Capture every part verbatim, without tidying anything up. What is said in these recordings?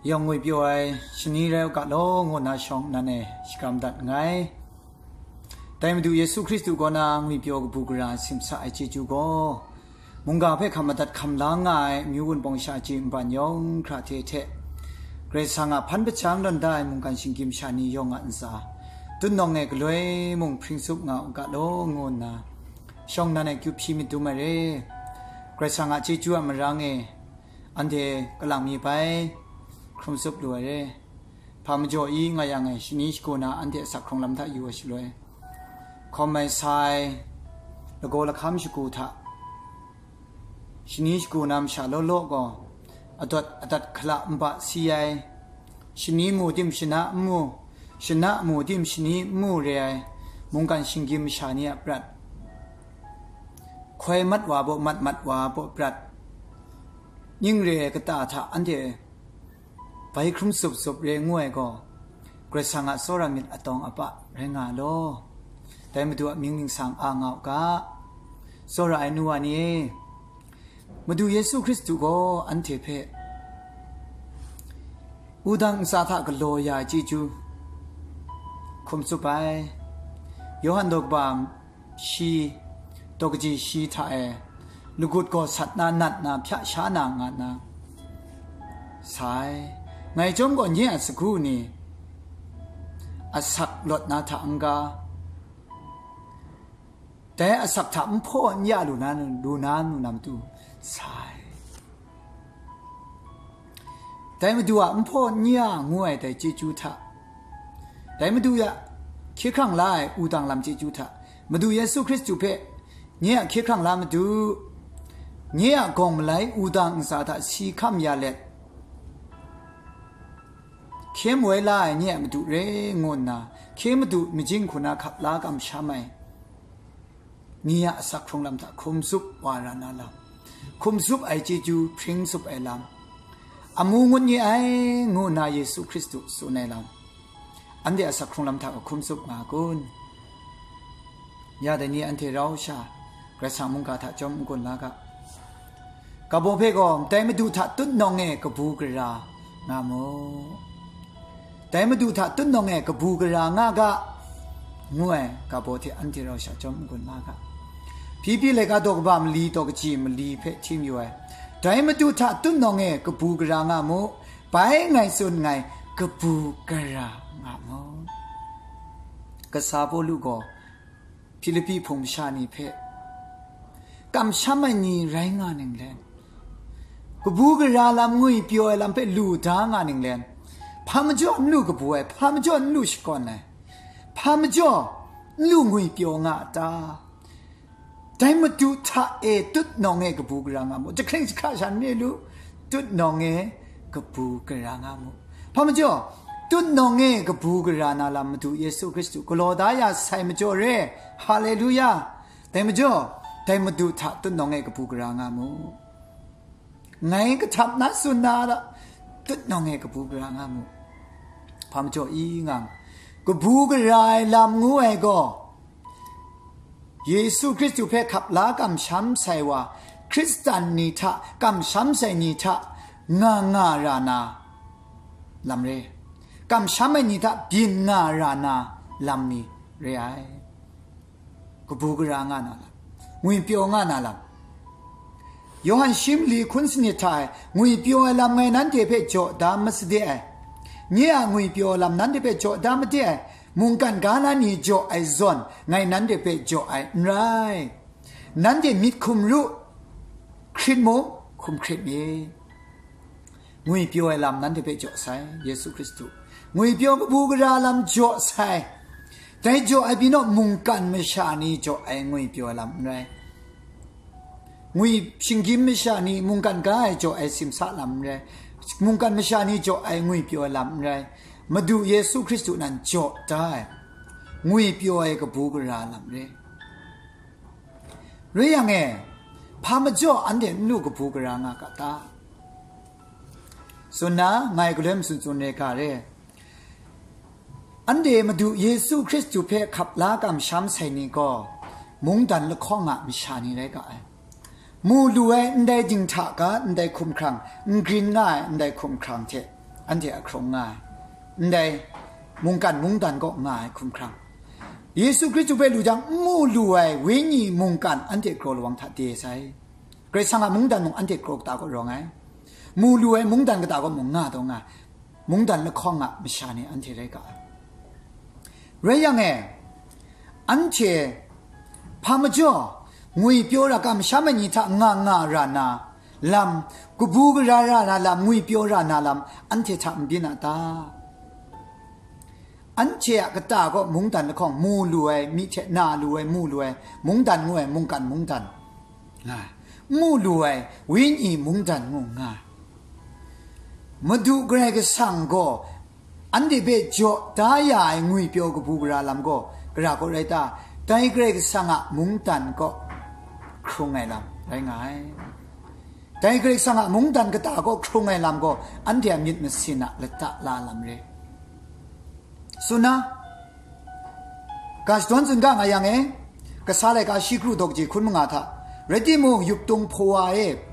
Yawng ngwipyaw ai shani rai u ga law ngu nna shawng nnan e shakram dat nngai. Dai Madu Yesu Hkristu kaw na ngwipyaw kabu gara simsa ai chyeju gaw, mungga hpe hkam madat hkam la nga ai amyu wunpawng sha chyi nban yawng hkra hte hte, Karai Kasang a hpan hpajang lawn da ai mungkan shinggyim sha ni yawng a ntsa, tutnawng e galoi mung hpring tsup nga u ga law ngu nna, shawng nnan e kyu hpyi madum ai re. Karai Kasang a chyeju a marang e, anhte kalang mi bai hkrum tsup lu ai re. Hpa majaw i nga yang e, shani shagu na anhte asak hkrung lam hta yu ai shaloi, hkawm ai sa ai lagaw lahkam shagu hta, shani shagu na masha law law gaw, adawt adat hkala nba si ai, shani mu tim shana n mu, shana mu tim shani n mu re ai mungkan shinggyim masha ni a prat, hkoi mat wa baw mat mat wa baw prat, ning re ai kata hta anhte bai hkrum tsup tsup re ngu ai gaw, Karai Kasang a tsawra myit atawng apa rai nga law, dai Madu a mying ningsang a nga u ga. Tsawra ai nu wa ni e, Madu Yesu Hkristu gaw anhte hpe wudang ntsa hta galaw ya ai chyeju hkum tsup ai. Yawhan daw kaba shi, daw kaji shi hta e lagut gaw sat na nat na hpya sha na nga nna sa ai. Ngai chyawm gaw nye a sagu ni asak lawt na hta n-ga, dai asak hta n hpaw n ya lu na, lu na, lu na matu sa ai. Dai Madu a n hpaw n ya ngu ai dai chyeju hta, dai Madu a hkye hkrang la ai wudang lam chyeju hta, Madu Yesu Hkristu hpe nye a hkye hkrang la Madu, nye a gawng malai wudang ntsa hta si hkam ya let, hkye moi la ai nye a Madu re ngu nna, hkye Madu majing hku na hkap la kamsham ai ni a asak hkrung lam hta hkum tsup wa ra na lam, hkum tsup ai chyeju hpring tsup ai lam, amu ngut nye ai ngu nna Yesu Hkristu tsun ai lam, anhte asak hkrung lam hta hkum tsup nga kun? Ya dai ni anhte rau sha, Karai Kasang mungga hta chyawm n gun la ga. Kabaw hpe gaw, dai Madu hta tutnawng e kabu gara nga mu. Dai Madu hta tutnawng e kabu gara nga ga, ngu ai kabaw hte anhte rau sha chyawm n gun la ga. Hpyi laika daw kaba mali daw kaji mali hpe htim yu ai. Dai Madu hta tutnawng e kabu gara nga mu, bai ngai tsun nngai, kabu gara nga mu. Kasa Pawlu gaw Hpilipi hpung masha ni hpe kamsham ai ni rai nga ninglen, kabu gara lam ngwipyaw ai lam hpe lu da nga ninglen, hpa majaw n lu kabu ai, hpa majaw n lu shakawn ai, hpa majaw n lu ngwipyaw nga a ta? Dai Madu hta e tutnawng e kabu gara nga mu, jahkring jahkra sha n re lu, tutnawng e kabu gara nga mu. Hpa majaw, tutnawng e kabu gara na lam Madu Yesu Hkristu galaw da ya sai majaw re. Haleluya! Dai majaw, dai Madu hta tutnawng e kabu gara nga mu. Ngai kahtap na tsun na a, tutnawng e kabu gara nga mu. Hpa majaw i ngang, kabu gara ai lam ngu ai gaw, Yesu Hkristu hpe hkap la kamsham sai wa, Hkristan ni hta kamsham sai ni hta nga nga ra na lam re, kamsham ai ni hta byin nga ra na lam ni re ai. Kabu gara nga na lam, ngwipyaw nga na lam. Yawhan shi mali hkun sanit hta e ngwipyaw ai lam ngai nanhte hpe jaw da masade ai. Nye a ngwipyaw ai lam nanhte hpe jaw da made ai. Mungkan ga na ni jaw ai zawn, ngai nanhte hpe jaw ai n rai. Nanhte myit hkum ru, hkrit mung, hkum hkrit myit. Ngwipyaw ai lam nanhte hpe jaw sai, Yesu Hkristu. Ngwipyaw kabu gara lam jaw sai. Dai jaw ai pyi naw, mungkan masha ni jaw ai ngwipyaw ai lam n rai. Ngwi shinggyim masha ni mungkan ga ai jaw ai simsa lam n rai. Mungkan masha ni jaw ai ngwipyaw ai lam n rai. Madu Yesu Hkristu nan jaw da ai ngwipyaw ai kabu gara lam re. Rai yang e, hpa majaw anhte n lu kabu gara nga ga ta? Tsun na, ngai galoi matsun tsun re ga re. Anhte Madu Yesu Hkristu hpe hkap la kamsham sai ni gaw, mungdan lahkawng a masha ni rai ga ai. Mu lu ai ndai dinghta ga ndai hkumhkrang, n grin nga ai ndai hkumhkrang hte, anhte a hkrung nga ai, ndai mungkan mungdan kaw nga ai hkumhkrang, Yesu Hkristu hpe lu jang n mu lu ai wenyi mungkan anhte kraw lawang hta de sai. Karai Kasang a mungdan mung anhte kraw kata kaw rawng ai, mu lu ai mungdan kata kaw mung nga taw nga ai, mungdan lahkawng a masha ni anhte rai ga ai. Rai yang e, anhte hpa majaw ngwipyaw ra kamsham ai ni hta nga nga ra na lam, kabu gara ra na lam, ngwipyaw ra na lam, anhte hta n byin a ta? Anhte a kata kaw mungdan lahkawng, mu lu ai, myi hte na lu ai, mu lu ai, mungdan ngu ai, mungkan mungdan nga ai, mu lu ai, wenyi mungdan ngu nga ai. Madu Karai Kasang gaw anhte hpe jaw da ya ai ngwipyaw kabu gara lam gaw, gara kaw rai ta? Dai Karai Kasang a mungdan kaw hkrung ai lam rai nga ai. Dai Karai Kasang a mungdan kata kaw hkrung ai lam gaw, anhte a myit masin a lata la lam re. Suna, ga shadawn tsun ga nga yang e, kasa laika shi kru dawk ji hkun manga hta, rai timung, yuptung hpawa e,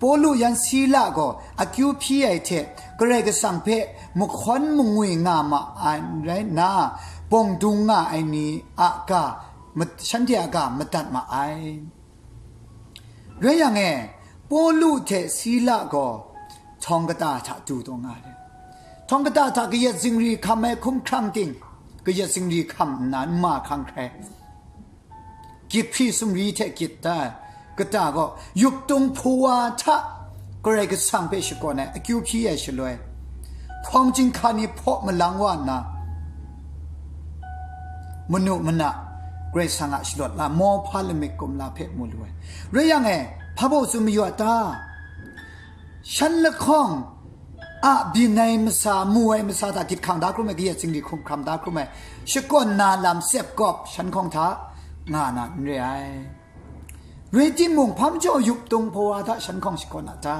Pawlu yan Sila gaw akyu hpyi ai hte Karai Kasang hpe mahkawn mangwi nga ma ai rai nna, bawng dung nga ai ni a ga, mat-, shanhte a ga madat ma ai. Rai yang e, Pawlu hte Sila gaw htawng kata hta du taw nga ai. Htawng kata hta kayat zingri hkam ai hkumhkrang ting, kayat zingri hkam nna n ma hkang hkrai, gyit hpri sumri hte gyit da ai kata gaw, yuptung hpawa hta Karai Kasang hpe shakawn ai, akyu hpyi ai shaloi, hpawng chyinghka ni hpaw malang wa nna, manu mana Karai Kasang a shalawt la, mawhpa lamik kumla hpe mu lu ai. Rai yang e, hpa baw tsun mayu a ta? Shan lahkawng a byin ai masa, mu ai masa hta gyit hkang da hkrum ai, kayat zingri hkum hkam da hkrum ai, shakawn na lam sep kawp shan hkawng hta nga na n re ai. Rai timung, hpa majaw yuptung hpawa hta shan hkawng shakawn a ta?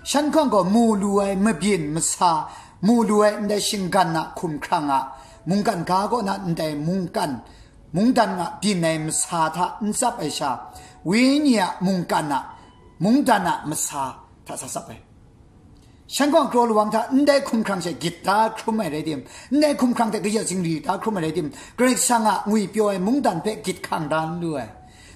Shan hkawng gaw mu lu ai mabyin masa, mu lu ai ndai shinggan a hkumhkrang a mungkan ga kaw na ndai mungkan, mungdan a byin ai masa hta n tsap ai sha, wenyi a mungkan a, mungdan a masa hta sa tsap ai. Shan hkawng kraw lawang hta ndai hkumhkrang she gyit da hkrum ai rai tim, ndai hkumhkrang hte kayat zingri da hkrum ai rai tim, Karai Kasang a ngwipyaw ai mungdan hpe gyit hkang da n lu ai.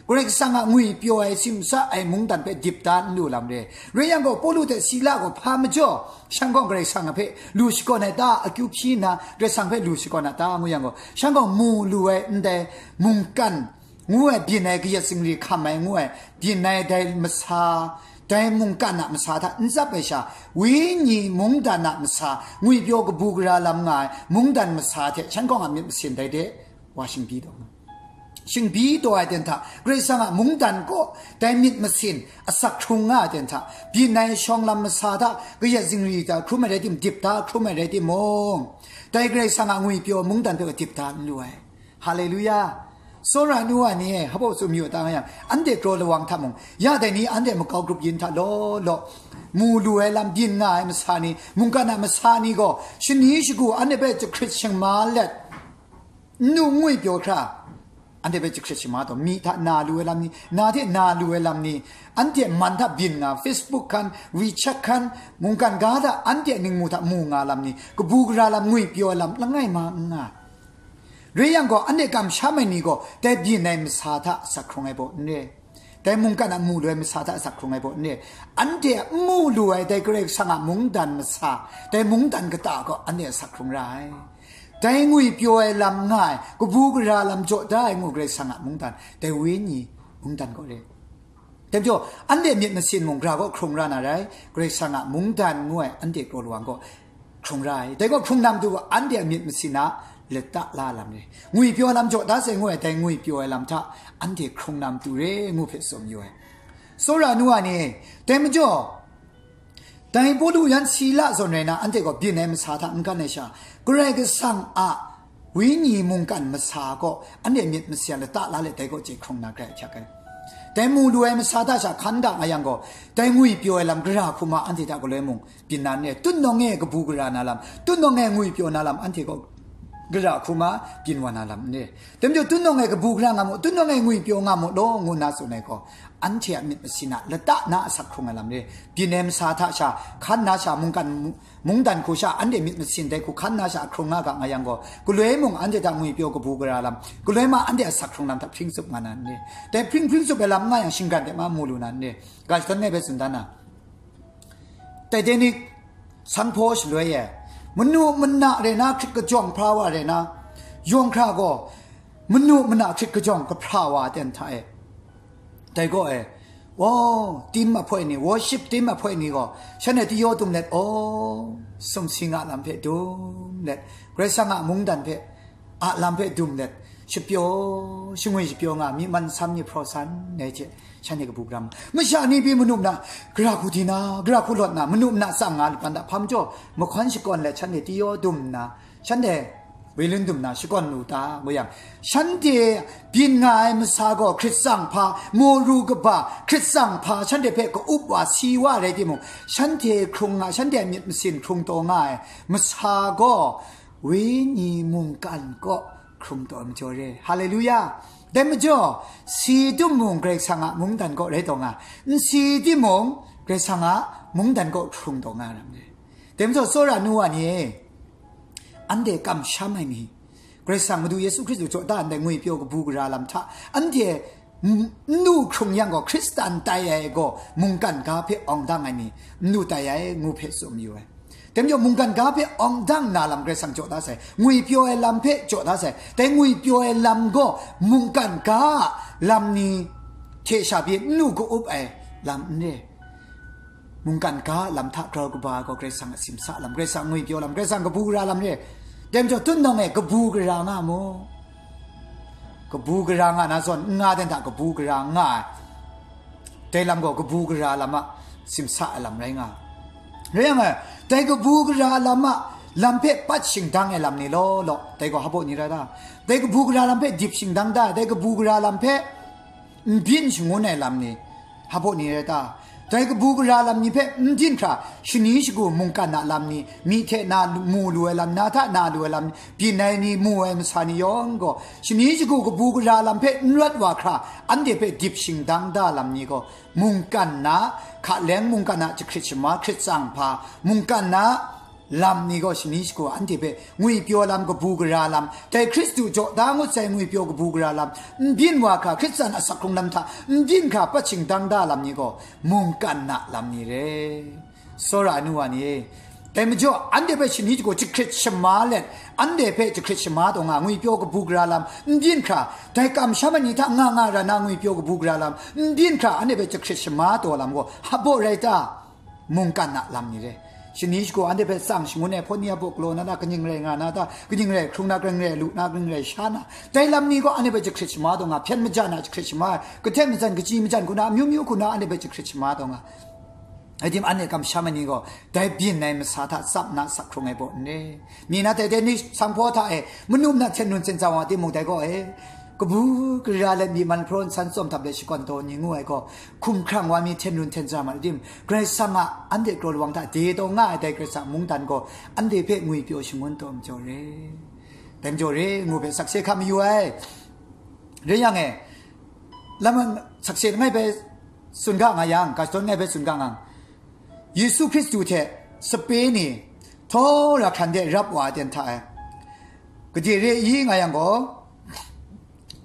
Karai Kasang a ngwipyaw ai, simsa ai mungdan hpe dip da n lu lam re. Rai yang gaw, Pawlu hte Sila gaw hpa majaw shan hkawng Karai Kasang hpe lu shakawn ai ta? Akyu hpyi nna Karai Kasang hpe lu shakawn a ta ngu yang gaw, shan hkawng mu lu ai ndai mungkan ngu ai, byin ai, kayat zingri hkam ai ngu ai, byin ai dai masa, dai mungkan a masa hta n tsap ai sha, wenyi mungdan a masa, ngwipyaw kabu gara lam nga ai mungdan masa hte shan hkawng a myit masin dai de wa shingbyi taw nga. Shingbyi taw ai ten hta, Karai Kasang a mungdan kaw dai myit masin asak hkrung nga ai ten hta, byin ai shawng lam masa hta kayat zingri da hkrum ai rai tim, dip da hkrum ai rai timung, dai Karai Kasang a ngwipyaw mungdan hpe dip da n lu ai. Haleluya! Tsawra nu wa ni e, hpa baw tsun mayu ta nga yang, anhte kraw lawang hta mung, ya dai ni anhte makau grup yin hta law law, mu lu ai lam byin nga ai masa ni, mungkan a masa ni gaw, shani shagu anhte hpe jahkrit shingma let, n nu n ngwipyaw hkra, anhte hpe jahkrit shingma taw, myi hta na lu ai lam ni, na hte na lu ai lam ni, anhte man hta byin nga, Facebook hkan, WeChat hkan, mungkan ga hta anhte ningmu hta mu nga lam ni, kabu gara lam, ngwipyaw ai lam langai ma n nga. Rai yang gaw, anhte kamsham ai ni gaw, dai byin ai masa hta asak hkrung ai baw n re, dai mungkan a mu lu ai masa hta asak hkrung ai baw n re, anhte a n mu lu ai dai Karai Kasang a mungdan masa, dai mungdan kata gaw anhte asak hkrung ra ai. Dai ngwipyaw ai lam nga ai, kabu gara lam jaw da ai ngu Karai Kasang a mungdan, dai wenyi mungdan gaw re. Dai majaw, anhte myit masin mung gara kaw hkrung ra na rai, Karai Kasang a mungdan ngu ai anhte kraw lawang gaw hkrung ra ai. Dai gaw hkrung na matu gaw, anhte a myit masin a lata la lam re. Ngwipyaw lam jaw da sai ngu ai, dai ngwipyaw ai lam hta anhte hkrung na matu re ngu hpe tsun yu ai. Tsawra nu wa ni, dai majaw, dai Pawlu yan Sila zawn rai na, anhte gaw byin ai masa hta n gan ai sha, Karai Kasang a Wenyi mungkan masa kaw anhte myit masin a lata la let dai kaw chye hkrung na grai ahkyak ai. Dai mu lu ai masa hta sha hkan ga nga yang gaw, dai ngwipyaw ai lam gara hku ma anhte hta galoi mung byin na n re. Tutnawng e kabu gara na lam, tutnawng e ngwipyaw na lam anhte kaw gara hku ma byin wa na lam n re. Dai majaw, tun nawng e kabu gara nga mu, tun nawng e ngwipyaw nga mu law, ngu nna tsun ai gaw, anhte a myit masin a lata na asak hkrung ai lam re. Byin ai masa hta sha, hkan na sha, mungkan mu-, mungdan hku sha, anhte myit masin dai hku hkan na sha hkrung nga ga nga yang gaw, galoi mung anhte hta ngwipyaw kabu gara lam, galoi ma anhte asak hkrung lam hta hpring tsup nga na n re. Dai hpring hpring tsup ai lam nga yang, shinggan de ma mu lu na n re. Ga shadawn ngai bai tsun dan na. Titanic sanghpaw shaloi e, manu mana rai na hkrit kajawng hpra wa rai na, yawng hkra gaw manu mana hkrit kajawng kahpra wa ten hta e. Dai gaw e, o, tim ahpoi ni, worship tim ahpoi ni gaw, shanhte tiyawdum let, o, sumsing a lam hpe dum let, Karai Kasang a mungdan hpe a lam hpe dum let, shapyaw, shangwi shapyaw nga, myi man sam ni hpraw san ai hte, shanhte kabu gara mu. Masha ni pyi manu mana, gara hku di na, gara hku lawt na, manu mana tsang nga lu pan da hpam jaw, mahkawn shakawn let shanhte tiyawdum nna, shanhte woi lun dum na shakawn lu ta, ngu yang, shanhte byin nga ai masa gaw hkrit tsang hpa, maru kaba, hkrit tsang hpa, shanhte hpe ka-up wa, si wa rai timung, shanhte hkrung nga, shanhte a myit masin hkrung taw nga ai masa gaw, wenyi mungkan kaw hkrung taw ai majaw re. Haleluya! Dai majaw, si timung Karai Kasang a mungdan kaw rai taw nga, n si timung Karai Kasang a mungdan kaw hkrung taw nga ai lam re. Dai majaw, tsawra nu wa ni e, anhte kamsham ai ni, Karai Kasang Madu Yesu Hkristu jaw da ndai ngwipyaw kabu gara lam hta, anhte n-, n lu hkrung yang gaw, Hkristan tai ai gaw, mungkan ga hpe awng dang ai ni, n lu tai ai, ngu hpe tsun mayu ai. Dai majaw, mungkan ga hpe awng dang na lam Karai Kasang jaw da sai, ngwipyaw ai lam hpe jaw da sai, dai ngwipyaw ai lam gaw, mungkan ga a lam ni hte sha pyi n lu ka-up ai lam n re. Mungkan ga a lam hta grau kaba ai gaw Karai Kasang a simsa lam, Karai Kasang ngwipyaw lam, Karai Kasang kabu gara lam re. Dai majaw, tun nawng e kabu gara nga mu. Kabu gara nga na zawn, n nga dan hta kabu gara nga ai. Dai lam gaw kabu gara lam a simsa ai lam rai nga ai. Rai yang e, dai kabu gara lam a lam hpe pat shingdang ai lam ni law law, dai gaw hpaw ni rai ta? Dai kabu gara lam hpe dip shingdang da, dai kabu gara lam hpe n byin shangun ai lam ni, hpaw ni rai ta? Dai kabu gara lam ni hpe n byin hkra, shani shagu mungkan a lam ni, myi hte na mu lu ai lam, na hta na lu ai lam, byin ai ni, mu ai masa ni yawng gaw, shani shagu kabu gara lam hpe n rawt wa hkra, anhte hpe dip shingdang da lam ni gaw, mungkan na, hka leng mungkan a jahkrit shama, hkrit tsang hpa, mungkan na, lam ni gaw shani shagu anhte hpe ngwipyaw lam, kabu gara lam, dai Hkristu jaw da ngut sai ngwipyaw kabu gara lam, n byin wa hkra, Hkristan asak hkrung lam hta n byin hkra, pat shingdang da lam ni gaw mungkan na lam ni re. Tsawra ai nu wa ni e, dai majaw, anhte hpe shani shagu jahkrit shama let, anhte hpe jahkrit shama taw nga, ngwipyaw kabu gara lam n byin hkra, dai kamsham ai ni hta nga nga ra na ngwipyaw kabu gara lam n byin hkra, anhte hpe jahkrit shama taw lam gaw hpaw rai ta? Mungkan a lam ni re. Shani shagu anhte hpe tsang shangun ai hpaw ni a baw galaw na ta, kaning rai nga na ta, kaning rai hkrung na, kaning rai lu na, kaning rai sha na, dai lam ni gaw anhte hpe jahkrit shama taw nga, hpyen maja na jahkrit shama ai, kahten majan, kaji majan hku na, amyu myu hku na anhte hpe jahkrit shama taw nga. Rai tim, anhte kamsham ai ni gaw dai byin ai masa hta tsap na sak hkrung ai baw n re. Mi na dai dai ni sanghpaw hta e, manu mana hten run hten tsang wa timung, dai gaw e, kabu gara let myi man hpraw nsan tsawm htap let shakawn taw ni ngu ai gaw, hkum hkrang wa mi hten run hten tsang ma tim, Karai Kasang a anhte kraw lawang hta de taw nga ai dai Karai Kasang mungdan gaw, anhte hpe ngwipyaw shangun taw majaw re. Dai majaw re, ngu hpe sakse hkam mayu ai. Rai yang e, lam sakse langai bai tsun ga nga yang, ga shadawn ngai bai tsun ga nga, Yesu Hkristu hte sape ni htawra hkran de rap wa ai ten hta e, gade re i nga yang gaw,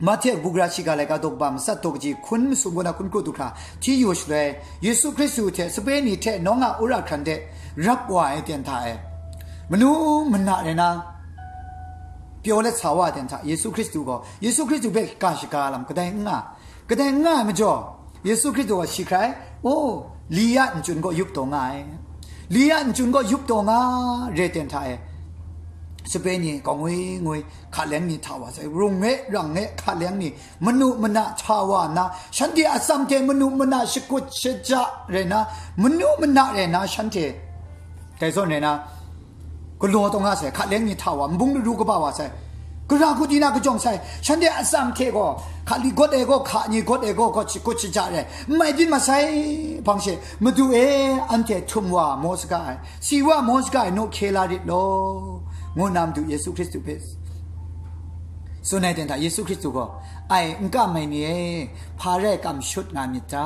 Mahte kabu gara shiga laika daw kaba matsat daw kaji hkun masum kaw na hkun kru du hkra hti yu shaloi, Yesu Hkristu hte sape ni hte nawng a wora hkran de rap wa ai ten hta e, manu mana rai na pyaw let sa wa ai ten hta, Yesu Hkristu gaw, Yesu Hkristu hpe ga shaga lam kadai n nga, kadai n nga ai majaw, Yesu Hkristu gaw shi hkrai, o, li a nchyun gaw yup taw nga ai. Li a nchyun gaw yup taw nga re ten hta e, sape ni gaw ngwi ngwi, hka leng ni hta wa sai, rung e, rang e, hka leng ni, manu mana hta wa nna, shanhte atsam hte manu mana shakut shaja rai na, manu mana rai na, shanhte dai zawn rai na, galaw taw nga sai, hka leng ni hta wa, nbung laru kaba wa sai, gara hku di na kajawng sai, shanhte atsam hte gaw, hka li gawt ai gaw, hka ni gawt ai gaw, gaw shi-, gaw shaja rai, n mai byin masai hpang she, Madu e, anhte htum wa maw saga ai, si wa maw saga ai, naw hkye la rit law, ngu nna Madu Yesu Hkristu hpe Tsun ai ten hta Yesu Hkristu gaw, "Ai, n kam ai ni e, hpa rai kam shut nga myit ta?"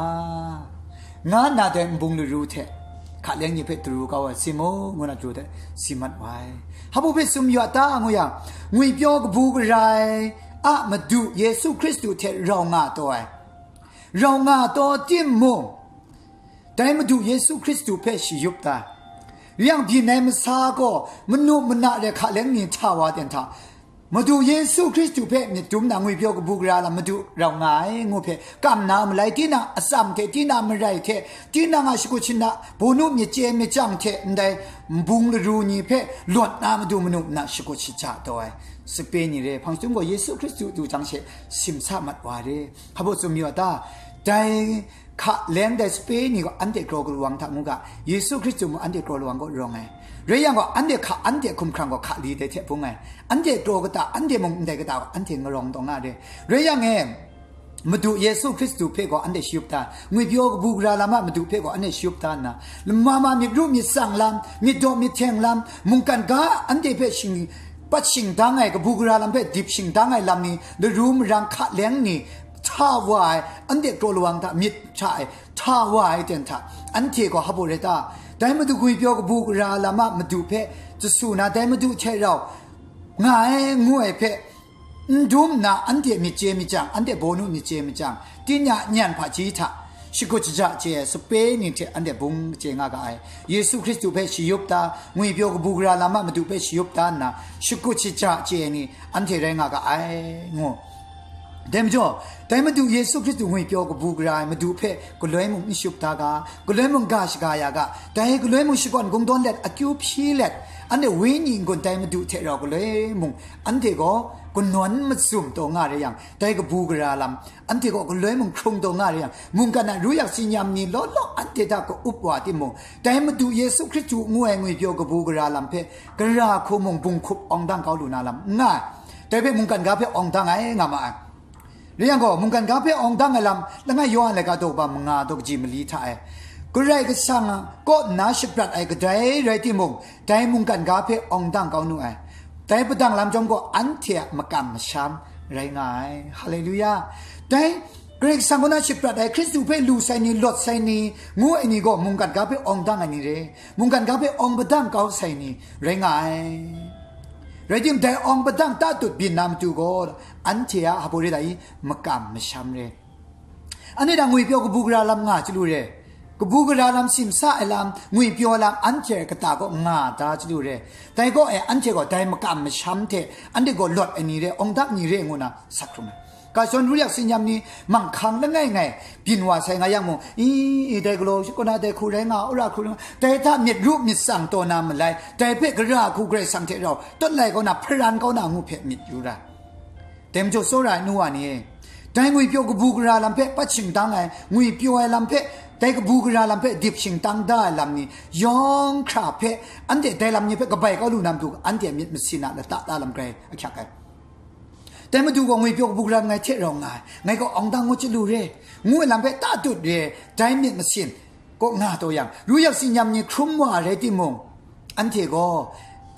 nga nna dai nbung laru hte hkaleng ni hpe daru kau ai si mu, ngu na daru hte si mat wa ai. Hpa baw hpe tsun mayu a ta, ngu yang, ngwipyaw kabu gara ai a Madu Yesu Hkristu hte rau nga taw ai, rau nga taw timung, dai Madu Yesu Hkristu hpe shayup ta, yang byin ai masa gaw manu mana re hkaleng ni hta wa ten hta, Madu Yesu Hkristu hpe myit dum na ngwipyaw kabu gara lam Madu rau nga ai ngu hpe kam na malai, tinang atsam hte, tinang marai hte, tinang a shakut shana, bawnu myit chye myit chyang hte ndai nbung laru ni hpe lawt na Madu manu mana shakut shaja taw ai sape ni re, hpang jahtum gaw Yesu Hkristu du jang she simsa mat wa re. Hpa baw tsun mayu a ta? Dai hkaleng dai sape ni gaw anhte kraw karawang hta ngu ga, Yesu Hkristu mung anhte kraw karawang kaw rawng ai. Rai yang gaw, anhte hka, anhte hkumhkrang gaw hkali dai hte bung ai. Anhte kraw kata, anhte mung ndai kata gaw anhte ngarawng taw nga re. Rai yang e, Madu Yesu Hkristu hpe gaw anhte shayup ta, ngwipyaw kabu gara lam a Madu hpe gaw anhte shayup ta nna, lama ma myit ru myit tsang lam, myit daw myit hteng lam, mungkan ga anhte hpe shing, pat shingdang ai, kabu gara lam hpe dip shingdang ai lam ni, laru marang hkaleng ni, hta wa ai, anhte kraw lawang hta myit hta e, hta wa ai ten hta, anhte gaw hpa baw rai ta? Dai Madu ngwipyaw kabu gara lam a Madu hpe jasu na, dai Madu hte rau nga ai, ngu ai hpe n dum nna, anhte myit chye myit chyang, anhte bawnu myit chye myit chyang, tingnya nyan hpaji hta shakut shaja chye ai sape ni hte anhte bung chye nga ga ai. Yesu Hkristu hpe shayup ta, ngwipyaw kabu gara lam a Madu hpe shayup ta nna, shakut shaja chye ai ni anhte rai nga ga ai, ngu. Dai majaw, dai Madu Yesu Hkristu ngwipyaw kabu gara ai Madu hpe galoi mung n shayup ta ga, galoi mung ga shaga ya ga, dai galoi mung shakawn kungdawn let, akyu hpyi let, anhte wenyi n-gun dai Madu hte rau galoi mung, anhte gaw kanawn mazum taw nga re yang, dai kabu gara lam, anhte gaw galoi mung hkrung taw nga re yang, mungkan a ru yak tsinyam ni law law anhte hta ka-up wa timung, dai Madu Yesu Hkristu ngu ai ngwipyaw kabu gara lam hpe, gara hku mung bunghkup awng dang kau lu na lam n nga ai. Dai hpe mungkan ga hpe awng dang ai nga ma ai. Rai yang gaw, mungkan ga hpe awng dang ai lam, langai Yawhan laika daw kaba manga daw kaji mali hta e, Karai Kasang kaw nna shaprat ai kadai rai timung, dai mungkan ga hpe awng dang kau nu ai. Dai padang lam chyawm gaw, anhte a makam masham rai nga ai. Haleluya! Dai Karai Kasang kaw na shaprat ai, Hkristu hpe lu sai ni, lawt sai ni, ngu ai ni gaw, mungkan ga hpe awng dang ai ni re, mungkan ga hpe awng padang kau sai ni rai nga ai. Rai tim, dai awng padang tatut byin na matu gaw, anhte a hpa baw re da i, makam masham re. Anhte dang ngwipyaw kabu gara lam nga chyalu re. Kabu gara lam simsa ai lam, ngwipyaw lam anhte kata kaw nga da chyalu re. Dai kaw e, anhte gaw dai makam masham hte, anhte gaw lawt ai ni re, awng dang ni re ngu na sak hkrum ai. Ga shawn ru yak tsinyam ni manghkang langai ngai byin wa sai nga yang mung, i, i, dai galaw shi kaw na dai hku rai nga, wora hku rai nga, dai hta myit ru myit tsang taw na malai, dai hpe gara hku Karai Kasang hte rau tawt lai kau na, hparan kau na ngu hpe myit yu ra. Dai majaw, tsawra ai nu wa ni e, dai ngwipyaw kabu gara lam hpe pat shingdang ai, ngwipyaw ai lam hpe, dai kabu gara lam hpe dip shingdang da ai lam ni yawng hkra hpe, anhte dai lam ni hpe kabai kau lu na matu, anhte myit masin a lata la lam grai ahkyak ai. Dai Madu gaw ngwipyaw kabu gara lam ngai hte rau nga ai, ngai gaw awng dang ngut chyalu re, ngu ai lam hpe tatut re, dai myit masin kaw nga taw yang, ru yak tsinyam ni hkrum wa ai rai timung, anhte gaw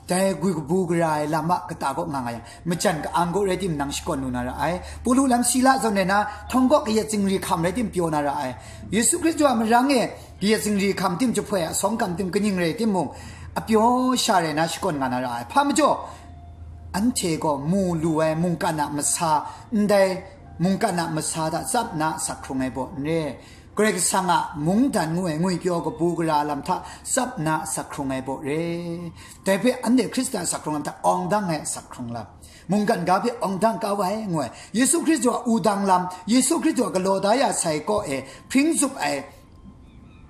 dai gwi kabu gara ai lam a kata kaw nga nga yang, majan ka-ang kaw rai tim nang shakawn lu na ra ai. Pawlu lam Sila zawn ai na, htawng kaw kayat zingri hkam rai tim pyaw na ra ai. Yesu Hkristu a marang e kayat zingri hkam tim jahpoi a sawng kam tim kaning rai timung, apyaw sha rai na shakawn nga na ra ai. Hpa majaw, anhte gaw mu lu ai mungkan a masa, ndai mungkan a masa hta tsap na sak hkrung ai baw n re. Karai Kasang a mungdan ngu ai ngwipyaw kabu gara lam hta tsap na sak hkrung ai baw re. Dai hpe anhte Hkristu a sak hkrung lam hta awng dang ai sak hkrung lam, mungkan ga hpe awng dang kau ai, ngu ai. Yesu Hkristu a wudang lam, Yesu Hkristu a galaw da ya sai kaw e hpring zup ai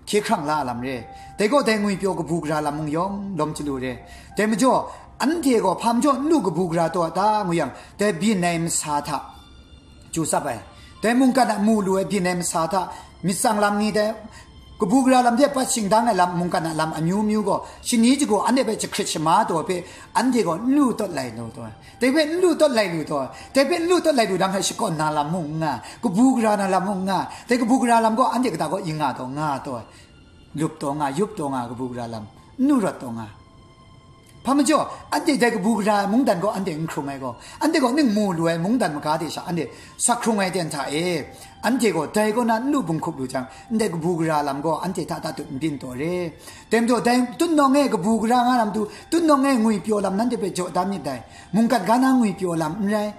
hkye hkrang la lam re. Dai gaw dai ngwipyaw kabu gara lam mung yawng lawm chyalu re. Dai majaw, anhte gaw hpa majaw n lu kabu gara taw a ta, ngu yang, dai byin ai masa hta chyu tsap ai. Dai mungkan a mu lu ai byin ai masa hta myit tsang lam ni dai, kabu gara lam hte pat shingdang ai lam, mungkan a lam amyu myu gaw, shani jagaw anhte hpe jahkrit shama taw hpe, anhte gaw n lu tawt lai lu taw ai. Dai hpe n lu tawt lai lu taw ai. Dai hpe n lu tawt lai lu dang hkai shakawn na lam mung n nga, kabu gara na lam mung n nga, dai kabu gara lam gaw anhte kata gaw ing nga taw, nga taw ai. Lup taw nga, yup taw nga, kabu gara lam n lu rawt taw nga. Hpa majaw, anhte dai kabu gara ai mungdan gaw anhte n hkrung ai gaw, anhte gaw ning mu lu ai mungdan maga de sha anhte sak hkrung ai ten hta e, anhte gaw dai kaw na n lu bunghkup lu jang, ndai kabu gara lam gaw anhte hta tatut n byin taw re. Dai majaw, dai tutnawng e kabu gara nga lam tu, tutnawng e ngwipyaw lam nanhte hpe jaw dan myit dai. Mungkan ga na ngwipyaw lam n rai.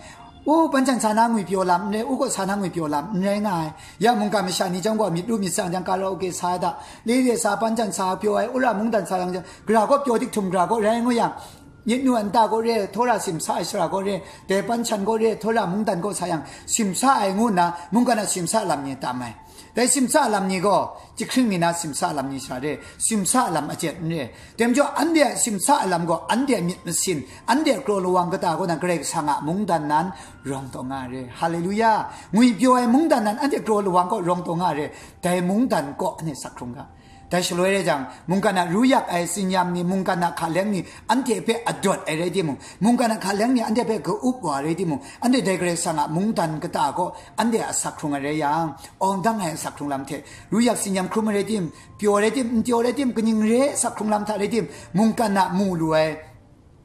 O, pancan sa na ngwipyaw lam n rai, u kaw sa na ngwipyaw lam n rai nga ai. Ya mungkan masha ni chyawm gaw myit lu myit tsang jang karaoke sa ai da, le le sa pancan sa pyaw ai, ura mungdan sa yang jang, gara kaw pyaw dik htum gara kaw rai ngu yang, myit nu nta kaw re, htawra simsa ai shara kaw re, dai pancan kaw re, htawra mungdan kaw sa yang, simsa ai ngu nna, mungkan a simsa lam ni tam ai. Dai simsa lam ni gaw, jahkring mi na simsa lam ni sha re, simsa lam ajet n re. Dai majaw, anhte a simsa lam gaw, anhte a myit masin, anhte a kraw lawang kata kaw na Karai Kasang a mungdan nan rawng taw nga re. Haleluya! Ngwipyaw ai mungdan nan anhte kraw lawang kaw rawng taw nga re. Dai mungdan kaw anhte sak hkrung ga. Dai shaloi rai jang, mungkan a ru yak ai tsinyam ni, mungkan a hkaleng ni, anhte hpe adawt ai rai timung, mungkan a hkaleng ni anhte hpe ka-up wa rai timung, anhte dai Karai Kasang a mungdan kata kaw anhte a sak hkrung ai rai yang, awng dang ai a sak hkrung lam hte, ru yak tsinyam hkrum ai rai tim, pyaw rai tim, n pyaw rai tim, kaning re ai sak hkrung lam hta rai tim, mungkan a mu lu ai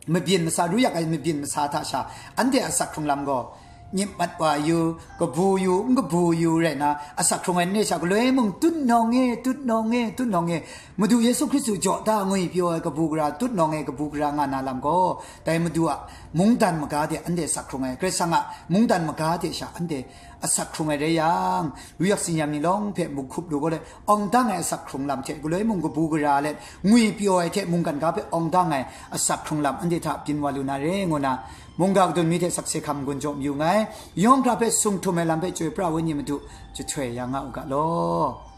mabyin masa, ru yak ai mabyin masa hta sha, anhte a sak hkrung lam gaw, nyip mat wa yu, kabu yu, n kabu yu rai na, a sak hkrung ai n re sha, galoi mung, tutnawng e, tutnawng e, tutnawng e, Madu Yesu Hkristu jaw da ngwipyaw ai kabu gara, tutnawng e kabu gara nga na lam gaw, dai Madu a mungdan maga de anhte sak hkrung ai, Karai Kasang a mungdan maga de sha anhte a sak hkrung ai rai yang, ru yak tsinyam ni lawng hpe mung hkup lu gaw let, awng dang ai a sak hkrung lam hte galoi mung kabu gara let, ngwipyaw ai hte mungkan ga hpe awng dang ai a sak hkrung lam anhte hta byin wa lu na re, ngu na, mungga kadun mi hte sakse hkam gun jaw mayu nngai. Yawng hkra hpe sung htum ai lam hpe Chyoi pra Wenyi Madu jahtoi ya nga u ga law.